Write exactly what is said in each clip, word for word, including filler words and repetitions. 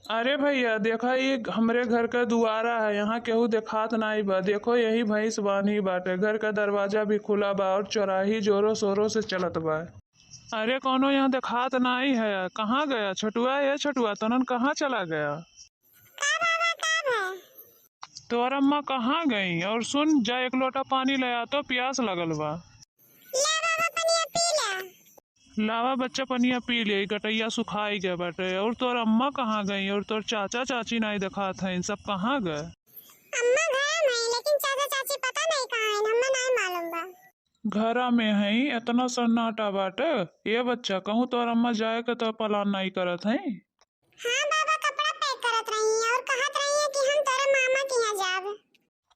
अरे भइया, देखा, ई हमरे घर का दुआरा है, यहाँ केहू देखात नाई बा। देखो, यही भैंस बान्ही बाटे, घर का दरवाजा भी खुला बा और चौराही जोरों शोरों से चलत बा। अरे, कौनो यहाँ देखात नाई है, कहाँ गया छोटुआ? ए छोटुआ, तनन कहाँ चला गया? का बाबा, का भा? तोर अम्मा कहाँ गई? और सुन, जा एक लोटा पानी ले आ तो, प्यास लगल बा। ला बाबा, पनिया पी ला। लावा बच्चा, पनिया पी ले, गटैया सुखाई गया बाटे। और तोर अम्मा कहाँ गई? और तोर चाचा चाची नाई देखात हैं, सब कहाँ गए? अम्मा घरा में है, लेकिन चाचा चाची पता नहीं कहाँ हैं, हमें नहीं मालूम बा। घरा में है, इतना सन्नाटा बाटे। ए बच्चा, कहूँ तोर अम्मा जाए के तो plan नाई करत हैं? हाँ बाबा, कपड़ा pack करत रही हैं और कहत रही हैं कि हम तोरे मामा के यहाँ जाब।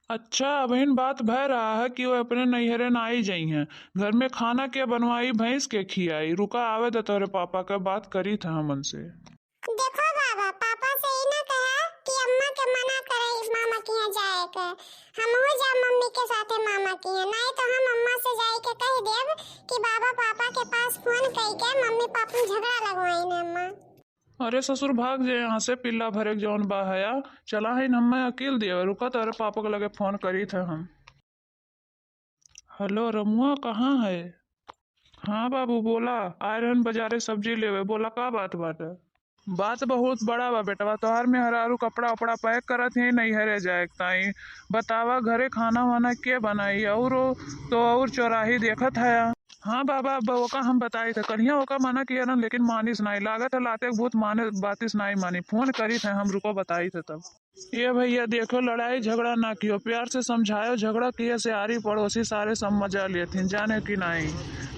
अच्छा, अबहिन बात भय रहा है कि वो अपने नैहरे ना आई जाई हैं। घर में खाना के बनवाई, भैंस के खियाई। रुका, आवे दे तोरे पापा के, बात करी थे हमन से। देखो बाबा, पापा से ई ना कहा कि अम्मा के मना करे मामा के यहाँ जाए के। हमहू जा मम्मी के साथे मामा के यहाँ, नहीं तो हम अम्मा से जाए के कह देब कि बाबा पापा के पास फोन कई के मम्मी पापा में झगड़ा लगवाई ना अम्मा। अरे ससुर, भाग जे यहाँ से, पिल्ला भरे के जौन बा हया। चला है, हमें अकेल दिया, रुका, तोरे पापा के लगे फोन करी थे हम। हेलो रमुआ, कहाँ है? हाँ बाबू, बोला, आए रहन बाजारे सब्जी लेवे, बोला, का बात बाटे? बात बहुत बड़ा बा बेटवा, तोहार मेहरारू कपड़ा उपड़ा pack करत ही नैहरे जाए के ताई। बतावा, घरे खाना वाना के बनाई? और तो और चौराही देखत हया। हाँ बाबा, अब ओका हम बताई थे, कलिया ओका मना किया रहन, लेकिन मानिस नाई। लागत है लाते के भूत माने, बातिस नाई मानी। फोन करी थे हम, रुको, बताई थे तब। ए भइया, देखो, लड़ाई झगड़ा ना कियो, प्यार से समझायो। झगड़ा किए से आरी पड़ोसी सारे सब मजा लेथिन, जाने कि नाई,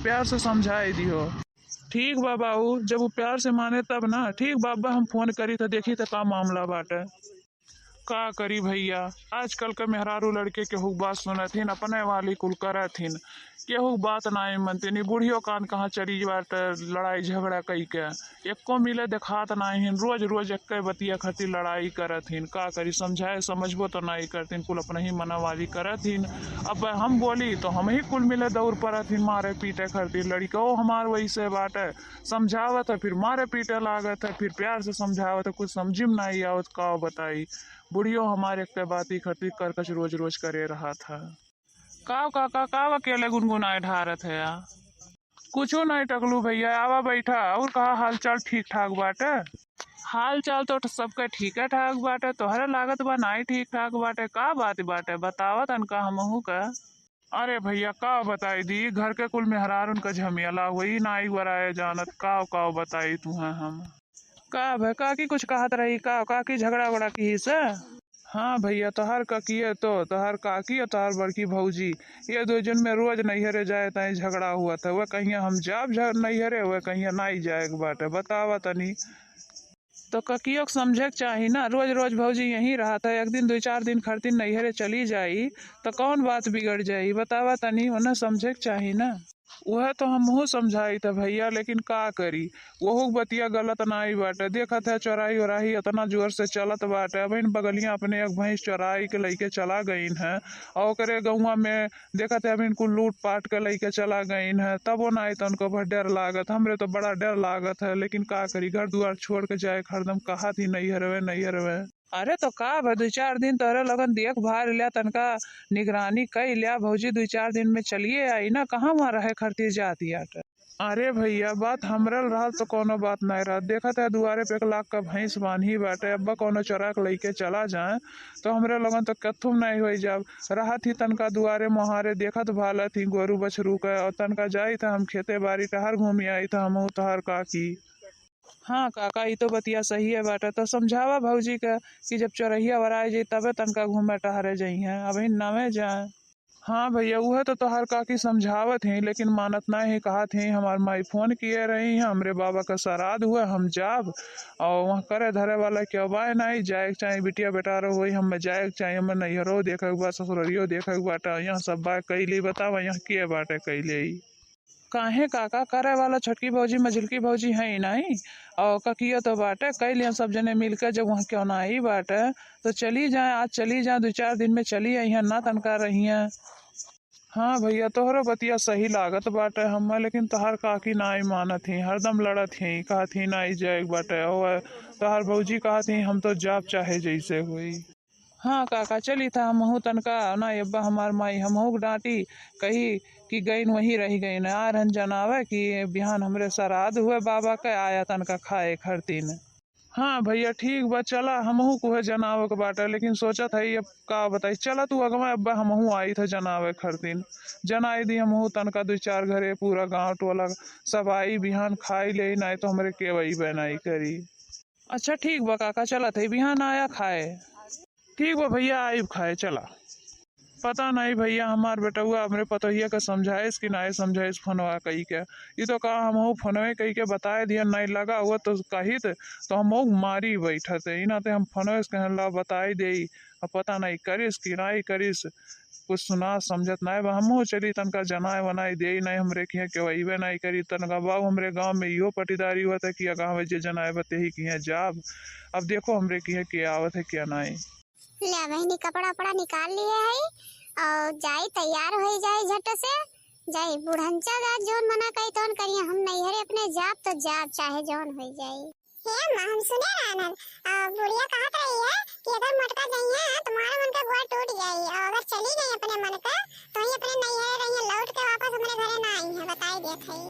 प्यार से समझाई दियो। ठीक बा बाबू, जब वो प्यार से माने तब ना। ठीक बाबा, हम फोन करी तो देखी तो का मामला बाटे। का करी भइया, आजकल के मेहरारू लड़के केहू के बात सुनत हिन, अपने वाली कुल करत हिन, केहू के बात नाई मनतिन। ई बुढ़ियो कान कहाँ चली बाटे लड़ाई झगड़ा कई के, एको मिले देखात नाई हिन, रोज रोज एक्के बतिया खातिर लड़ाई करत हिन। का करी, समझाए समझबो तो नाई करतिन, कुल अपने ही मना वाली करत हिन। अब हम बोली तो हम ही कुल मिले दौड़ परत हिन मारे पीटे खातिर। लड़िकवो हमार वैसे बाटे, समझावत है फिर मारे पीटे लागत है, फिर प्यार से समझावत है, कुछ समझी में नाई आवत, का बताई। बुढ़ियो हमार एक्के बाती खातिर करकच रोज रोज करे रहत है। काव काका, काव अकेले गुनगुनाए ढारत है या? कुछो नाई टकलू भइया, आवा बैठा। और कहा हाल चाल ठीक ठाक बाटे? हाल चाल तो सबके ठीके ठाक बाटे, तोहरे लागत बा नाई ठीक ठाक बाटे। का बात बाटे, बतावा तनका हमहू का। अरे भइया, का बताई दी, घर के कुल मेहरारुन का झमेला हुई, नाई वराए जानत, काव काव बताई तुहें हम। का भे, काकी कुछ कहत रही का? काकी झगड़ा वगड़ा की से? हाँ भइया, तोहार काकी है तो, तोहार काकी और तोहार बड़की भौजी, ये दो जन में रोज नैहरे जाए ताई झगड़ा हुआ था। वह कहिया हम जाब झ-, नैहरे, वह कहिया नाई जाए के बाटे। बतावा तनी। तो ककियो के समझे के चाही ना, रोज रोज भौजी यहीं रहत है, एक दिन दुई चार दिन खातिर नैहरे चली जाई तो कौन बात बिगड़ जाई? बतावा तनी, उन्हें समझे के चाही ना। उहे तो हमहू समझाई था भइया, लेकिन का करी, वहू के बतिया गलत नाई बाटे। देखत है चौराही ओराही इतना जोर से चलत बाटे। अब इन बगलिया अपने एक भैंस चौराही के लइके चला गईन है और ओकरे गौवा में देखत है अभी इनको लूट पाट के लइके चला गईन है, तबो नाई तो उनको भर डर लागत। हमरे तो बड़ा डर लागत है, लेकिन का करी, घर दुआर छोड़ के जाए के हरदम कहत ही नैहरवे नैहरवे। अरे तो का भा, दुई चार दिन तोहरे लोगन देखभाल ल्या, तनका निगरानी कई ल्या, भौजी दुई चार दिन में चलिए आई ना, कहाँ वहाँ रहे खातिर जात याट। अरे भइया, बात हमरे ल रहल तो कौनो बात नाई रहत। देखत है दुआरे पे एक लाख का भैंस बान्ही बाटे, अब्बा कौनो चोरा के लइके चला जाए तो हमरे लोगन तो कथुम नाई होई जाब। रहत ही तनका दुआरे मोहारे देखत भालत ही गोरू बछरू के, और तनका जाई त हम खेते बारी टहर घूमी आई त हमहू तोहर काकी। हाँ काका, ई तो बतिया सही है बाटे। तो समझावा भौजी के कि जब चोरहिया वराए जाई तबे तनका घूमे टहरे जइहें, अबही नवे जाए। हाँ भइया, उहे तो तोहार काकी समझावत ही, लेकिन मानत नाई ही, कहत ही हमार माई फोन किए रही है, हमरे बाबा का श्राद्ध हुए, हम जाब, और वहाँ करे धरे वाला केहू बाय नाई, जाए के चाही, बिटिया बेटारो होई, हमें जाए के चाही, हमें नैहरो देखे के बा, ससुररियो देखे के बाटे, यहाँ सब बाय कैली, बतावा यहाँ के बाटे कैले ई? काहे काका, करे वाला छोटकी भौजी, मझिलकी भौजी है ही नहीं, और ककियो तो बाटे, कई लिया सब जने मिलके, जब वहाँ क्यों ना आई बाटे, तो चली जाए, आज चली जाए, दो चार दिन में चली आई है ना, तनका रही है। हाँ भइया, तोहरो बतिया सही लागत बाटे हमें, लेकिन तोहार काकी नाई मानत ही, हरदम लड़त ही, कहत ही नाई जाए के बाटे, और तोहार भौजी कहत ही, "हम तो जाब चाहे जैसे होई।" हाँ काका, चली था हमहू तनका ना, अब्बा हमार माई हमहू के डांटी, कही कि गईन वहीं रह गईन, आ रहन जनावे कि बिहान हमरे श्राद्ध हुए बाबा के, आया तनका खाए खरतीन। हाँ भैया, ठीक बा, चला, हमहू कुहे जनावे के बाटे, लेकिन सोचत हई अब का बताई। चला तू अगवा, अब्बा हमहू आई था जनावे खरतीन, जनाई दी हमहू तनका दुई चार घरे, पूरा गाँव टोला सब आई, बिहान खाई लेई, नाई तो हमरे केवई बनाई करी। अच्छा ठीक बा काका, चलत है, बिहान आया खाए। ठीक बा भैया, आइब खाए, चला। पता नहीं भैया, हमार बेटउआ हमरे पतोहिया के समझाइस कि नाई समझाइस फोनवा कई के। ई तो का हमहू फोनवे कई के बताए दिया, नहीं लगा हुआ तो कहित तो हमहू मारी बैठत है। ई नाते हम फोनवे से कहन ला बताई देई। अब पता नहीं करिस कि नहीं करिस, कुछ सुना समझत नाई बा। हमहू चली तनका जनाए वनाए देई, नहीं हमरे किहाँ केवइबे नहीं करी। तनका बाऊ हमरे गाँव में इहो पटीदारी हुआ था कि अगा हमें जे जनाए बा तेही किहाँ जाब। अब देखो हमरे किहाँ के आवत है क्या नहीं। ले बहिनी, कपड़ा उपड़ा निकाल लिए है और जाई तैयार होई जाई झट से। जाई बुढ़नचा दा जौन मना करी तौन करिए, हम नैहरे अपने जाब तो जाब चाहे जौन होई जाई। हे अम्मा, हम सुने रहन, आ, बुढ़िया कहत रही है कि अगर मोटका जइहे तो मारे मन के गोड़ टूट जाई, और अगर चली गई अपने मन के तो ही अपने नैहरे रहिए, लौट के वापस हमरे घरे ना आई है, बताई देत है।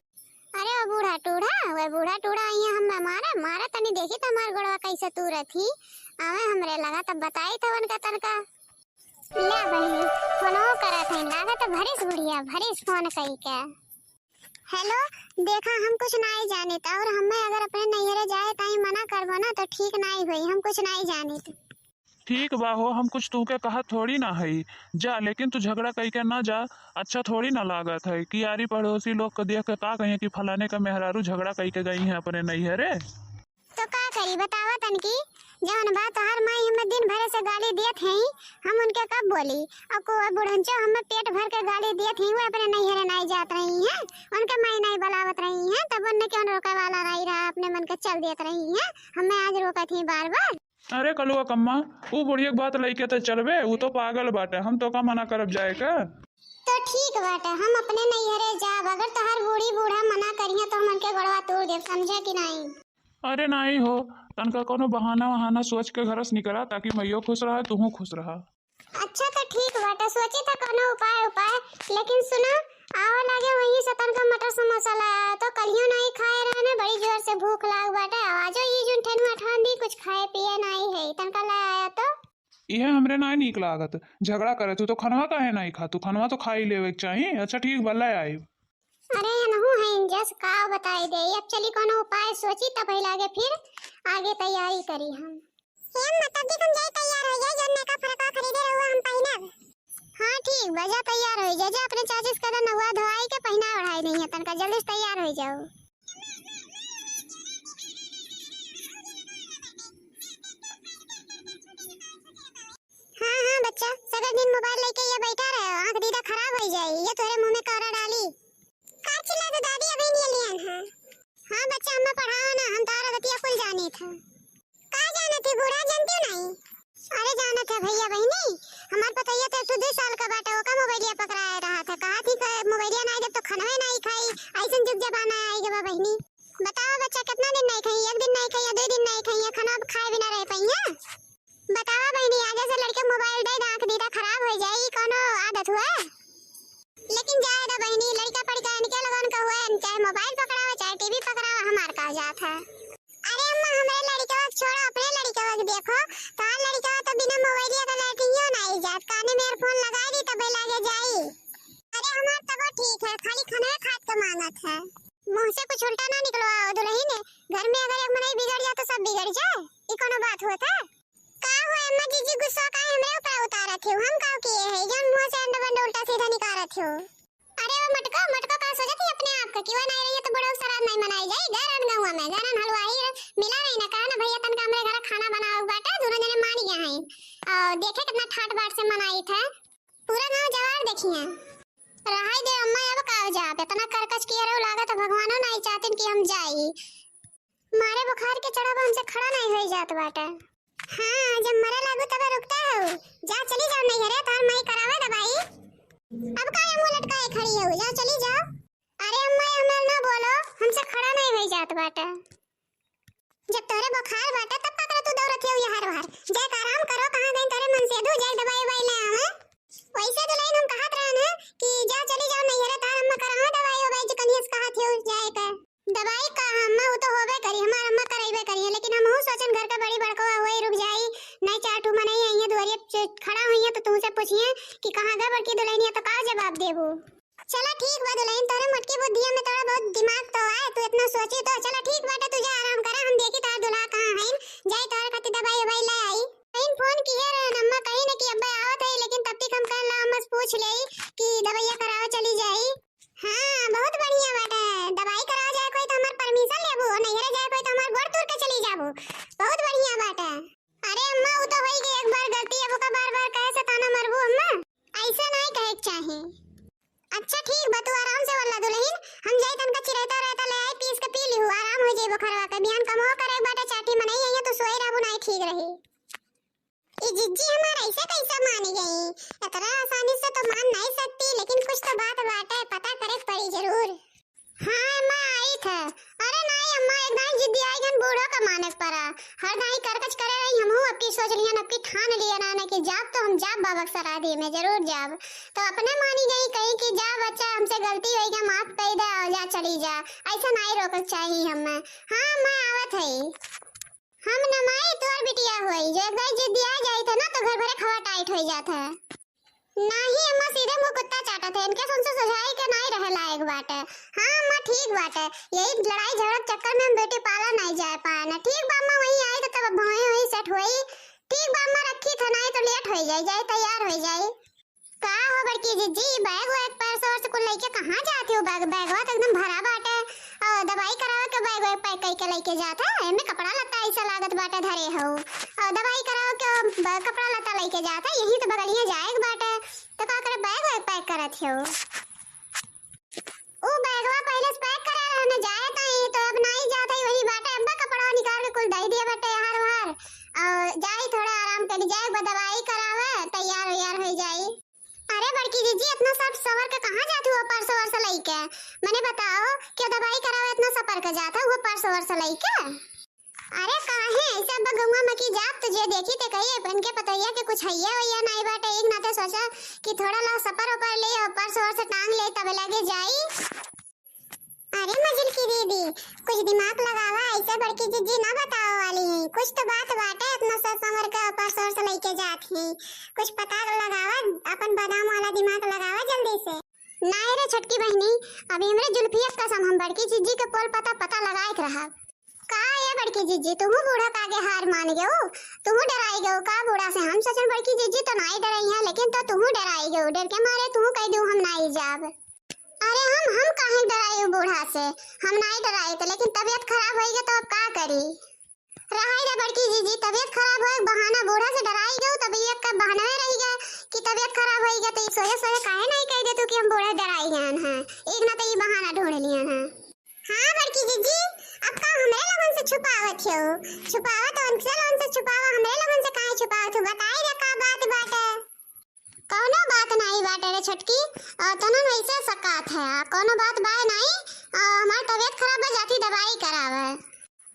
अरे ओ बूढ़ा टूढ़ा, वे बूढ़ा टूढ़ा आई है, हम मारे, मारे तनी देखी तो हमार गोड़वा कैसे तूरत ही, आवे हमरे लगा तब बताई तो उनका तनका। ले बहिनी, फोनो करत है, लागत भरिस बुढ़िया, भरिस फोन कई के। हेलो, देखा, हम कुछ नाई जानित, और हमें अगर अपने नैहरे जाए ताई मना करबो ना तो ठीक नाई होई, हम कुछ नाई जानित। ठीक बा हो, हम कुछ तूके कहत थोड़ी ना हई, जा, लेकिन तू झगड़ा कई के ना जा। अच्छा थोड़ी ना लागत है कि यारी पड़ोसी लोग के देख के का कहिए कि फलाने का मेहरारू झगड़ा कई के गई है अपने नैहरे। तो का करी बतावा तनकी, जवन बा तोहार माई हमें दिन भरे से गाली दियत है, हम उनके कब बोली? और को बुढ़नचो हमें पेट भर के गाली दियत है, वो अपने नैहरे नाई जात रही हैं, उनके माई नाई बुलावत रही हैं, तब उनने क्यों रोके वाला नाई रहा, अपने मन के चल देत रही हैं, हमें आज रोकत ही बार बार। अरे कलुआ कम्मा, ऊ बुढ़िया के बात लइके तो चलबे, ऊ तो पागल बाटे, हम तो का मना करब जाए का। तो ठीक बाटे, हम अपने नैहरे जाब, अगर तोहार बूढ़ी बूढ़ा मना करिहे तो हम उनके गोड़वा तोड़ देब, समझे कि नाई? अरे नाई हो, तनका कोनो बहाना वहाना सोच के घर से निकला, ताकि मइयो खुश रहा, तूहू खुश रहा। अच्छा तो ठीक बाटे, सोची था कोनो उपाय उपाय, लेकिन सुना, आवे लागे वहीं से तनका मटर समोसा लाया तो कलियो नाई खाए रहने, बड़ी जोर से भूख लाग बाटे। आवाजो ई जुन ठेनुआ ठान दी, कुछ खाए पिए नाई है, तनका ले आया तो। इहे हमरे नाई नीक लागत, झगड़ा करे तू तो खनवा काहे नाई खा, तू खनवा तो खा ही लेवे के चाही। अच्छा ठीक बा, ले आई। अरे एनहू है जस का बताई दे, अब चली कोनो उपाय सोची तब ही लागे फिर आगे तैयारी करी हम। ए अम्मा, तब भी तुम जाई तैयार हो जाई, जौन नयका फरकवा खरीदे रहुआ हम पहिनब। हाँ ठीक बा, जा तैयार हो जा, जा अपने चाची से कदा नहुआ धोआई के पहिना ओढ़ाई नहीं है, तनका जल्दी से तैयार हो जाओ। हाँ हाँ बच्चा, सगर दिन मोबाइल लेके ये बैठा रहे, आँख दीदा खराब हो जाई, ये तोरे मुँह में कौड़ा डाली। का चिल्ला दो दादी, अभी नहीं लियन है। हाँ बच्चा, अम्मा पढ़ाओ ना, हम तारा गतिया कुल जानी था। का जानत ही बूढ़ा, जानती हो नहीं? अरे जानत है भैया बहिनी, हमार पतोहिया तो एक ठो दू साल का बाटे, ओका मोबाइलिया पकड़ाए रहा था, कहा थी कि मोबाइलिया नहीं देब तो खनवे नहीं खाई, ऐसन जुग जमाना आई गवा बहिनी। बताओ बच्चा, कितना दिन नहीं खाई, एक दिन नहीं खाई, दो दिन नहीं खाई, खाना अब खाए बिना रह पाई है? बतावा बहिनी, आगे से लड़के मोबाइल दे, आँख दीदा खराब हो जाई, कोनो आदत हुआ? लेकिन जाए दो बहिनी, लड़का पड़का इनके लोगन का हुए, चाहे मोबाइल पकड़ावा, चाहे टीवी पकड़ावा, हमार का जात है। अरे अम्मा, हमरे लड़कवा के छोड़ो, अपने लड़कवा के देखो, तोहार लड़कवा तो बिना मोबाइलिया के लैट्रिनियो नाई जात, काने में ईयरफोन लगाई दी तबे लागे जाई। अरे हमार तबो ठीक है, खाली खाना खात के मांगत है। मुँह से कुछ उल्टा ना निकलवाओ दुल्हन, घर में अगर एक मनई बिगड़ जाए तो सब बिगड़ जाए, ई कोनो बात होत है? का हो अम्मा जीजी, गुस्सा काहे हमरे ऊपर उतारत हो? हम का किए है, जौन मुँह से अंड बंड उल्टा सीधा निकारत हो? अरे वो मटको, मटको का सोचत ही अपने आप का कि वो नहीं रही है तो बड़ो श्राद्ध नहीं मनाई जाई। गरन गौवा में, गरन हलवाई मिला नहीं ना, कहा ना भैया तनका हमरे घर खाना बनावे बाटे, दोनों जने मान गया है। और देखे कितना ठाट बाट से मनाई था, पूरा गाँव जवार देखिए। रहाई दे अम्मा, अब का हो जात, इतना करकच किए रहो, लागत है भगवानो नहीं चाहतिन कि हम जाई। मारे बुखार के चढ़ावा हमसे खड़ा नहीं होई जात बाटे। हाँ, जब मरे लागू तबे रुकता हो। जा चली जाओ नैहरे, तोहर माई करावे दवाई। अब का ये मुंह लटकाए खड़ी हो, जाओ चली जाओ। अरे अम्मा, ये हमार ना बोलो, हमसे खड़ा नहीं होई जात बाटे। जब तोहरे बुखार बाटे तब का करत तू दौड़त हो यहाँ वहाँ? जाए के आराम करो, कहाँ गई तोहरे मनसेधू, जाए दवाई उवाई ले आवे। वैसे दुलहिन हम कहत रहन है कि जा चली जाओ नैहरे, तार अम्मा करावे दवाई उवाई, जो कनियस कहत हो जाए के। दवाई का अम्मा, वो तो होबे करी, हमार अम्मा करइबे करी है, लेकिन हमहू सोचन घर का बड़ी बड़को होई, रुक जाई, नहीं चार ठू मनई आई है दुआरिया पे खड़ा हुई है तो तुमसे पूछिए कि कहाँ गए बड़की दुलहिनिया, तो का जवाब देबू? चला ठीक बा दुलहिन, तोहरे मोटकी बुद्धिया में थोड़ा बहुत दिमाग तो आए, तू इतना सोची तो। चला ठीक बाटे, तू जा आराम करा, हम देखी तोहर दुल्हा कहाँ हईन, जाई तोहरे खातिर दवाई उवाई ले आई। बहिन फोन किहे रहन अम्मा, कही न कि अब्बे आवत है, लेकिन तब तक हम कहन ला अम्मा से पूछ लेई कि दवाइया करावे चली जाई। हाँ, बहुत बढ़िया बाटे, दवाई करावे जाए कोई तो हमार परमिशन लेबू, और नैहरे जाए कोई तो हमार गोड़ तोड़ के चली जाबू, बहुत बढ़िया बाटे। अरे अम्मा, वो तो होई गई एक बार गलती, अब ओका बार बार कहे से ताना मारबू अम्मा, ऐसे नहीं कहे के चाही। अच्छा ठीक बा, तू आराम से वल्ला दुलहिन, हम जाई तनका चिरैता उरैता ले आई, पीस के पी लिहू, आराम हो जाई बुखारवा के, बिहान कमवा करे के बाटे, चार ठी मनई आई है, तू सोई रहबू, नहीं ठीक रही। ई जिज्जी हमार ऐसे कैसे मान गई? इतना आसानी से तो मान नहीं सकती, लेकिन कुछ तो बात बाटे, पता करे के पड़ी जरूर। हाँ अम्मा, आई थे। अरे नहीं अम्मा, एक दाई जिद्दी आई गन बूढ़ो का माने के पड़ा। हर दाई करकच करे रही, हमहू अबकी सोच लियन, अबकी ठान लियन ना कि जाब तो हम जाब बाबा के सराधी में, जरूर जाब। तो अपने मानी गई, कही कि जा बच्चा, हमसे गलती होई गया, माफ कर दे और जा चली जा, ऐसा नहीं रोक चाहिए हमें। हाँ अम्मा, आवत है। हम न माई तोर बिटिया होई, जो एक दाई जिद्दी आ जाई थे ना तो घर भरे खवा टाइट हो जात है। नाही अम्मा, सीधे मुंह कुत्ता चाटत है, इनके सुन से सुझाई के नाही रहे लायक बाटे। हाँ अम्मा, ठीक बाटे, यही लड़ाई झगड़ा के चक्कर में हम बेटी पाला नहीं जाए पाए ना। ठीक बा अम्मा, वहीं आई तो तब भवे वहीं सेट होई। ठीक बा अम्मा, रखी था, नहीं तो लेट हो जाई, जाई तैयार हो जाई। का हो बड़की जिज्जी, बैग वैग पर्स वर्स कुल लेके कहाँ जाती हो? बैग, बैगवा तो एकदम भरा बाटे। और दवाई करावे के बैग वैग पैक करके लेके जात है, एमे कपड़ा लत्ता ऐसा लागत बाटे धरे हो। और दवाई करावे के ब-, कपड़ा लत्ता लेके जात है, यही तो बगलिया जाए के बाटे, तो का करे बैग वैग पैक करत हो? ऊ बैगवा पहले से पैक करे रहने जाए ताई, तो अब नाई जात है, वही बाटे, अब्बा कपड़ा निकाल के कुल दे दिए बाटे हार वार। और जाई थोड़ा आराम करी, जाए बा दवाई करावे, तैयार वैयार हो जाई। अरे बड़की जिज्जी, इतना सब सवर के कहाँ जात हुआ पर्स वर्स लइके? मने बताओ, क्या दवाई करावे इतना सफर के जात है वो पर्स वर्स लइके? अरे काहे ऐसे अब गौवा में की जात, तो जे देखी ते कही इनके पतोहिया के कुछ हैया वैया नाई बाटे, एक नाते सोचा कि थोड़ा ला सफर ऊपर ले और पर्स वर्स टांग ले तब लगे जाई। अरे मजुल की दीदी, कुछ दिमाग लगावा, ऐसे बड़की जिज्जी ना बतावे वाली है। कुछ तो बात बाटे, अपना सर संवर के पर्स वर्स लेके जात है। कुछ पता लगावा, अपन बादाम वाला दिमाग लगावा जल्दी से। नाय रे छोटकी बहिनी, अभी हमरे जुल्फिया के कसम, हम बड़की जिज्जी के पोल पता, पता लगाए के रहा। का ये बड़की जिज्जी, तुहू बूढ़ा के आगे हार मान गयो? तुहू डराई गयो का बूढ़ा से? हम सोचन बड़की जिज्जी तो नाई डराई है, लेकिन तो तुहू डराई गयो। डर के मारे तुहू कह दू हम नाई जाब। अरे हम, हम काहे डराई उ बूढ़ा से? हम नाई डराई तो, लेकिन तबीयत खराब होई गई तो अब का करी? रहाई रे बड़की जिज्जी, तबीयत खराब होए बहाना, बूढ़ा से डराई गयो, तबीयत का बहाना में रही गया कि तबीयत खराब होई गया, तो ये सोए सोए काहे नहीं कह दे तू कि हम बूढ़ा डराई गए हैं? एक ना तो ये बहाना ढूंढ लिया है। हाँ बड़की जिज्जी, अब का हमरे लोगन से छुपावत हो? छुपावत हो उनसे, लोगन से छुपावा, हमरे लोगन से काहे छुपावत हो? बताई रे का बात बाटे। कौनो बात नाई बाटे रे छोटकी, अ, तनन वैसे सकात है, आ, कौनो बात बाय नाई, अ, हमार तबीयत खराब बा, जाती दवाई करावे।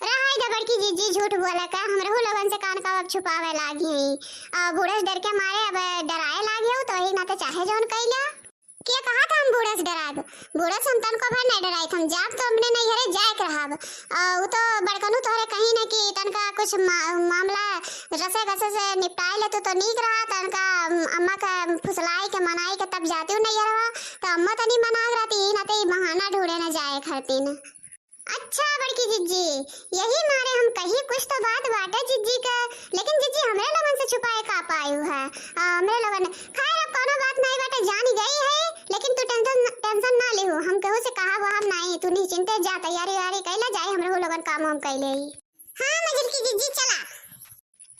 रहाई दे बड़की जिज्जी, झूठ बोले का, हमरहू लोगन से कान का अब छुपावे लागी हैं। अ, बूढ़े से डर के मारे अब डराए लागी हो, तो वही नाते चाहे जौन कैला। के कहा था हम बूढ़े से डराब? बूढ़े से हम तनको भर नहीं डराई, हम जाब तो अपने नैहरे जाए के रहब। अ, उ तो बड़कनू तोहरे कहीं ना कि तनका कुछ मा-, मामला रसे गसे से निपटाए ले तू तो नीक रहा, तनका अम-, अम्मा के फुसलाई के मनाई के तब जाती हूँ नैहरवा, तो अम्मा तनी मनाग रहती, ना तो ई बहाना ढूंढे न जाए खातिर। अच्छा बड़की जिज्जी, यही मारे हम कही कुछ तो बात बाटे जिज्जी का, लेकिन जिज्जी हमरे लोगन से छुपाए का पायु है? आ, हमरे लोगन, खैर अब कोनो बात नहीं बाटे, जानी गई है, लेकिन तू टेंशन, टेंशन ना लेहू, हम केहू से कहा वहा नहीं, तू निश्चिंते जा, तैयारी वैयारी कैला जाए, हमरे लोगन काम हम कैले ही। हाँ मजुल की जिज्जी चला।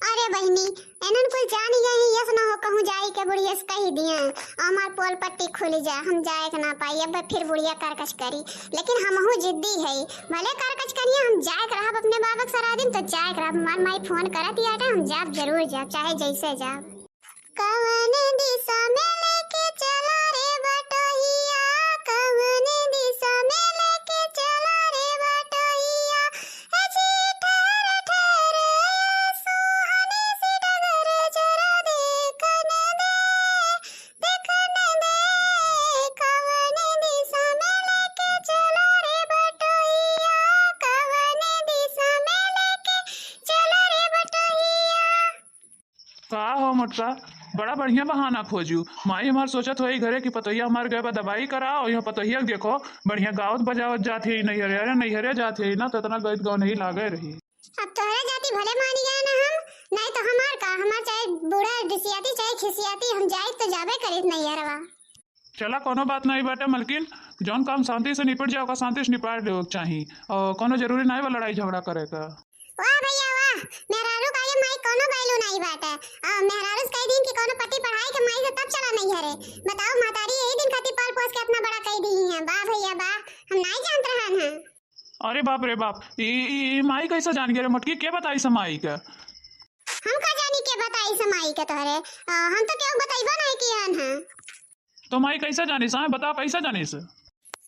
अरे बहिनी, एनन कुल जानी गई, यस ना हो कहूँ जाई के बुढ़िया से कही दिए, हमार पोल पट्टी खुल जा, हम जाए के ना पाई, अब फिर बुढ़िया करकच करी, लेकिन हमहू जिद्दी है, भले करकच करिए, हम जाए के रहब अपने बाबा के सराधी में, तो जाए के रहब, हमार माई फोन करत ही आटे, हम जाब जरूर जाब, चाहे जैसे जाब। कवन दिशा में लेके चला रे बटोहिया, कवन दिशा में लेके चला रे बटोहिया, ए जी ठहरा का हो मोटका, बड़ा बढ़िया बहाना खोजू। माई हमार सोचत होई घरे कि पतोहिया हमार गए बा दवाई कराओ, यहाँ पतोहिया के देखो बढ़िया गावत बजावत जात है नैहरे, अरे नैहरे जात है ना, तो इतना गीत गाओ नहीं लागे रही। अब तोहरे जाति भले मान गया ना हम, नहीं तो हमार का, हमार चाहे बूढ़ा रिसियाती चाहे खिसियाती, हम जाइत तो जाबे करीत नैहरवा। चला, कोनो बात नाई बाटे मलकिन, जौन काम शांति से निपट जाए, ओका शांति से निपट लेवे के चाही। और कोनो जरूरी नाई बा लड़ाई झगड़ा करे का। वाह भैया वाह, मेहरारू का ये माई कोनो value नाई बाटे। आ, मेहरारू से कह दीन कि कोनो पति पढ़ाई के माई से तब चला नैहरे। बताओ, महतारी यही दिन खातिर पाल पोस के इतना बड़ा कह दी है। वाह भैया वाह, हम नाई जानत रहन हैं। अरे बाप रे बाप, ई, ई, ई माई कैसे जान गए रे मोटकी, के बताई से माई के? हम का जानी के बताई से माई के तोहरे, आ, हम तो केहू बतैबो नहीं किहन है। तो माई कैसे जानिस? हाँ, बताओ, कैसे जानिस?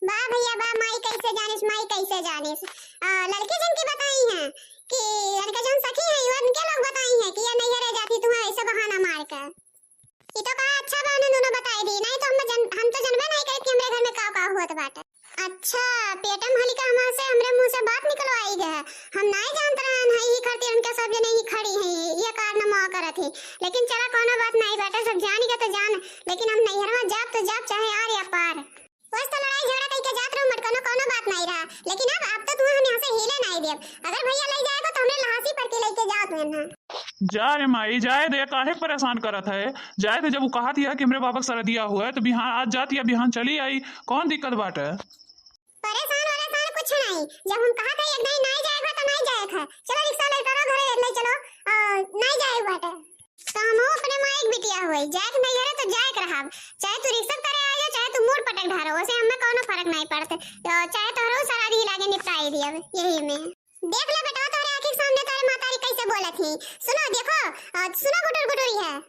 बा भैया बा, माई कैसे जानिस, माई कैसे जानिस? आ, लड़की जन की बताई हैं कि लड़का जौन सखी है, उनके लोग बताई हैं कि ये नैहरे जाती तू ऐसे बहाना मार के। ये तो कहा अच्छा बा, उन्हें दोनों बताई दी, नहीं तो हम जन, हम तो जनबे नहीं करित कि हमरे घर में का का होत बाटे। अच्छा, पेटम हल्का हमार से, हमरे मुंह से बात निकलवाई गए। हम नहीं जानत रहन है, यही खातिर उनके सब जने ही खड़ी हैं, ये कारनामा करत है। लेकिन चला, कोनो बात नहीं बाटे, सब जान गए तो जान, लेकिन हम नैहरवा जाब तो जाब, चाहे आर या पार। बस तो लड़ाई झगड़ा कइके जात रहू मटकनो, कोनो बात नहीं रहा, लेकिन अब, अब तो तुम्हें हम यहाँ से हिले नहीं देब। अगर भैया ले जाएगा तो हमरे लहासी पर के लेके जाओ तुम्हें ना। जा रे माई, जाए दे, काहे परेशान करत है? जाए दे, जब वो कहत हिया कि हमरे बाबा के सरदिया हुआ है, तो बिहान आज जात या बिहान चली आई, कौन दिक्कत बाटे? परेशान वरेशान कुछ नहीं, जब हम कहत है एक दाई नहीं जाए बा तो नहीं जाए है। चलो रिक्शा ले करो घरे ले चलो, आ, नहीं जाए बाटे। तो हमहू अपने माई के बिटिया हुई, जाए के नहीं घरे तो जाए के रहब, चाहे तू रिक्शा करे आ जा, चाहे तू मूड़ पटक ढारो, ओसे हमें कोनो फर्क नहीं पड़ते। तो चाहे तोहरो सरदी लागे निपटाई दियब यही में। देख ले बेटवा, तोहरे आँखी के सामने तोहरे महतारी कैसे बोलत ही। सुनो, देखो, आ, सुनो गुटुर गुटुर ही है।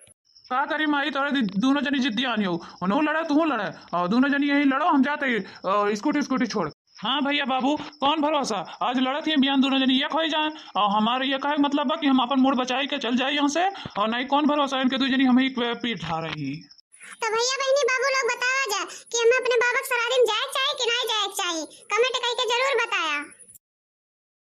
का करी माई, तोहरे दि-, दोनों जनी जिद्दियान हो, उनहू लड़े, तू लड़े, और दोनों जनी यहीं लड़ो, हम जाते ही, आ, स्कूटी, स्कूटी छोड़। हाँ भैया बाबू, कौन भरोसा, आज लड़त ही बिहान दोनों जनी एक हो जाए, और हमारे ये कहे के मतलब बा कि हम अपन मूड़ बचाई के चल जाए यहाँ से, और नहीं कौन भरोसा इनके दो जनी हम ही पे पीट ढा रही। तो भैया बहनी बाबू लोग बतावा जा कि हम अपने बाबा के सराधी में जाए के चाही कि नहीं जाए के चाही, comment करके जरूर बताया।